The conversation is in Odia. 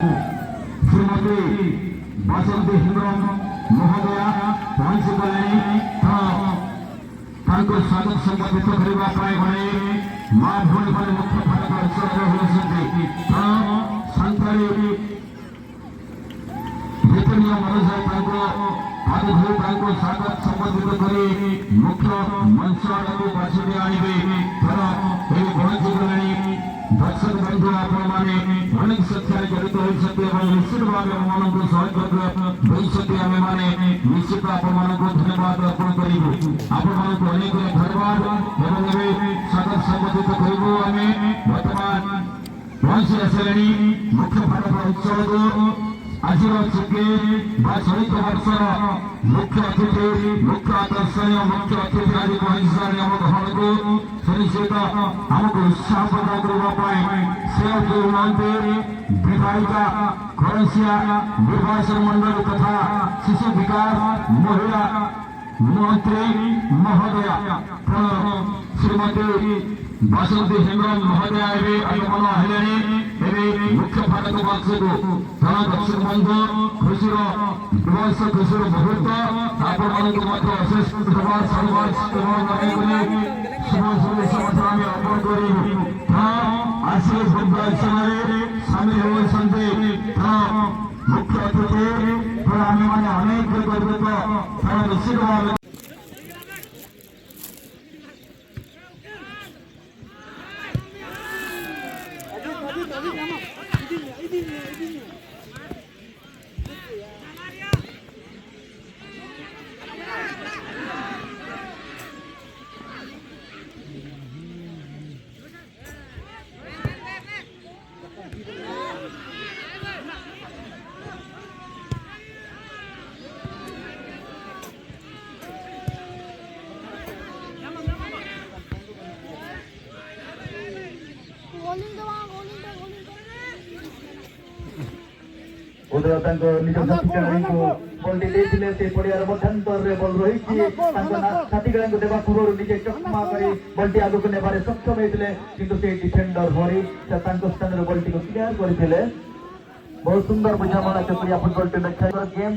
ଶ୍ରୀମତୀ ବାସନ୍ତୀ ହେମ୍ବ୍ରମ ମହୋଦୟା ପହଞ୍ଚି ଗଲେଣି। ତ ତାଙ୍କୁ ସ୍ୱାଗତ ସମ୍ବର୍ଦ୍ଧିତ କରିବା ପାଇଁ ଗଲେ ମା ଭଉଣୀମାନେ ମୁଖ୍ୟ ଫାଟକ ଉତ୍ସର୍ଗ ହେଉଛନ୍ତି। ତ ସାନ୍ତାଳୀ ରୀତି ନିୟମ ଅନୁଯାୟୀ ତାଙ୍କୁ ପାଦ ଧୋଇ, ତାଙ୍କୁ ସ୍ୱାଗତ ସମ୍ବର୍ଦ୍ଧିତ କରି ମୁଖ୍ୟ ମଞ୍ଚ ଆଡ଼କୁ ବାଛିକି ଆଣିବେ। ତ ଏବେ ପହଞ୍ଚି ଗଲେଣି। ଦର୍ଶକ ବନ୍ଧୁ, ଆପଣମାନେ ଅନେକ ସଂଖ୍ୟାରେ ଜଡ଼ିତ ହୋଇଛନ୍ତି ଏବଂ ନିଶ୍ଚିତ ଭାବେ ଆମମାନଙ୍କୁ ସହଯୋଗ ଦେଇଛନ୍ତି। ଆମେମାନେ ନିଶ୍ଚିତ ଆପଣମାନଙ୍କୁ ଧନ୍ୟବାଦ ଅର୍ପଣ କରିବୁ। ଆପଣମାନଙ୍କୁ ଅନେକ ଅନେକ ଧନ୍ୟବାଦ ଏବଂ ଏବେ ସ୍ୱାଗତ ସମ୍ବର୍ଦ୍ଧିତ କରିବୁ ଆମେ। ବର୍ତ୍ତମାନ ପହଞ୍ଚି ଆସିଲେଣି ମୁଖ୍ୟ ଫାଟକ ଉତ୍ସବକୁ ଆଜିର ଚିକେ ବା ଚଳିତ ବର୍ଷର ମୁଖ୍ୟ ଅତିଥି, ମୁଖ୍ୟ ଆକର୍ଷଣୀୟ ମୁଖ୍ୟ ଅତିଥି ଆଜି ପହଞ୍ଚି ସାରିଲେ ଆମ ଗହଣକୁ। ସୁନିଶ୍ଚିତ ଆମକୁ ଉତ୍ସାହ ପ୍ରଦାନ କରିବା ପାଇଁ ସେ ଆଉ କେହି ନୁହନ୍ତି, ବିଧାୟିକା ଖରସିଆ ନିର୍ବାଚନ ମଣ୍ଡଳୀ ତଥା ଶିଶୁ ବିକାଶ ମହିଳା ମନ୍ତ୍ରୀ ମହୋଦୟା ଶ୍ରୀମତୀ ବାସନ୍ତୀ ହେମ୍ବ୍ରମ ମହୋଦୟା ଏବେ ଆଗମନ ହେଲେଣି ଏବେ ମୁଖ୍ୟ ଫାଟକ ପାର୍ଶ୍ୱକୁ। ତେଣୁ ଦର୍ଶକ ବନ୍ଧୁ, ଖୁସିର ଦିବସ, ଖୁସିର ମୁହୂର୍ତ୍ତ। ଆପଣମାନଙ୍କୁ ମଧ୍ୟ ଅଶେଷ ଧନ୍ୟବାଦ, ସାଧୁବାଦ ଏବଂ ଅନେକ ଅନେକ ଶୁଭ ଶୁଭେଚ୍ଛା ମଧ୍ୟ ଆମେ ଅର୍ପଣ କରିବୁ। ତ ଆସିଲେ ଭବ୍ୟ ଉତ୍ସବରେ ସାମିଲ ହେଉଛନ୍ତି ତ ମୁଖ୍ୟ ଅତିଥି। ତ ଆମେମାନେ ଅନେକ ଗର୍ବିତ। ତେଣୁ ନିଶ୍ଚିତ ଭାବେ Rolling ଦବା, rolling ଦବା, rolling ଦବା। ଉଦୟ ତାଙ୍କ ନିଜ ସାଥୀ ଖେଳାଳିଙ୍କୁ ବଲଟି ଦେଇଥିଲେ। ସେ ପଡ଼ିଆର ମଧ୍ୟାନ୍ତରରେ ବଲ ରହିଛି। ତାଙ୍କ ସାଥୀ ଖେଳାଳିଙ୍କୁ ଦେବା ପୂର୍ବରୁ ନିଜେ ଚକମା କରି ବଲଟି ଆଗକୁ ନେବାରେ ସକ୍ଷମ ହେଇଥିଲେ, କିନ୍ତୁ ସେ ଡିଫେଣ୍ଡର ହରି ସେ ତାଙ୍କ ସ୍ଥାନରେ ବଲଟିକୁ କ୍ଲିୟର କରିଥିଲେ। ବହୁତ ସୁନ୍ଦର ବୁଝାମଣା ଚକୁଳିଆ ଫୁଟବଲ ଟିମ୍ ଗେମ୍।